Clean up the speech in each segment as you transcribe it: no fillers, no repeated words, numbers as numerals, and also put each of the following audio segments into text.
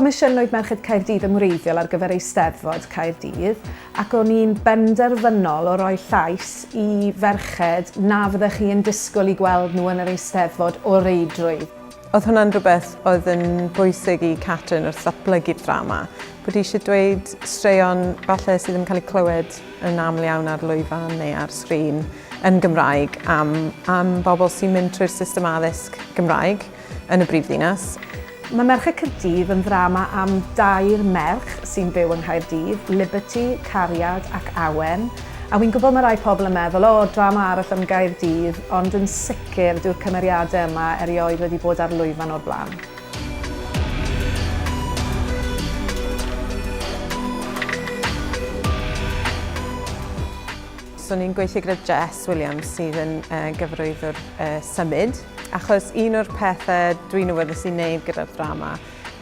Comisiynwyd Merched Caerdydd yn wreiddiol ar gyfer Eisteddfod Caerdydd ac o'n i'n benderfynol o roi llais i ferched na fyddech chi yn disgwyl i gweld nhw yn yr Eisteddfod o reidrwydd. Oedd hwnna'n rhywbeth oedd yn bwysig i Catrin wrth ddatblygu'r ddrama, bod hi eisiau dweud straeon falle sydd ddim yn cael eu clywed yn aml iawn ar lwyfan neu ar sgrin yn Gymraeg am, am bobl sy'n mynd trwy'r system addysg Gymraeg yn y brifddinas. Mae Merched Caerdydd yn ddrama am dair merch sy'n byw yng Nghaerdydd, Liberty, Cariad ac Awen. A wi'n gwybod mae rai pobl yn meddwl, o, drama arall am Gaerdydd, ond yn sicr dyw'r cymeriadau yma erioed wedi bod ar lwyfan o'r blaen. So ni'n gweithio gyda Jess Williams sydd yn uh, gyfarwyddwr uh, symud, achos un o'r pethau dwi'n awyddus i wneud gyda'r ddrama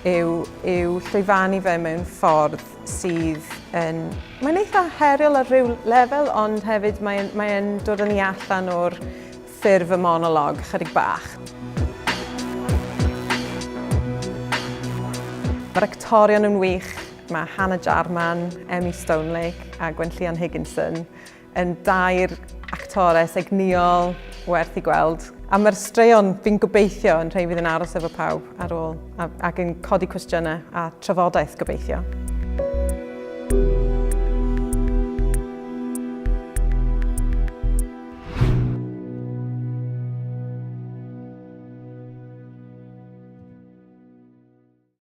yw, yw llwyfannu fe mewn ffordd sydd yn... Mae'n eitha heriol ar ryw lefel, ond hefyd mae'n mae dod â ni allan o'r ffurf y monolog chydig bach. Mae'r actorion yn wych, Mae Hannah Jarman, Emmy Stonelake a Gwenllian Higginson yn dair actores egnïol werth i gweld. A mae'r straeon, fi'n gobeithio, yn rhai fydd yn aros efo pawb ar ôl ac yn codi cwestiynau a trafodaeth gobeithio.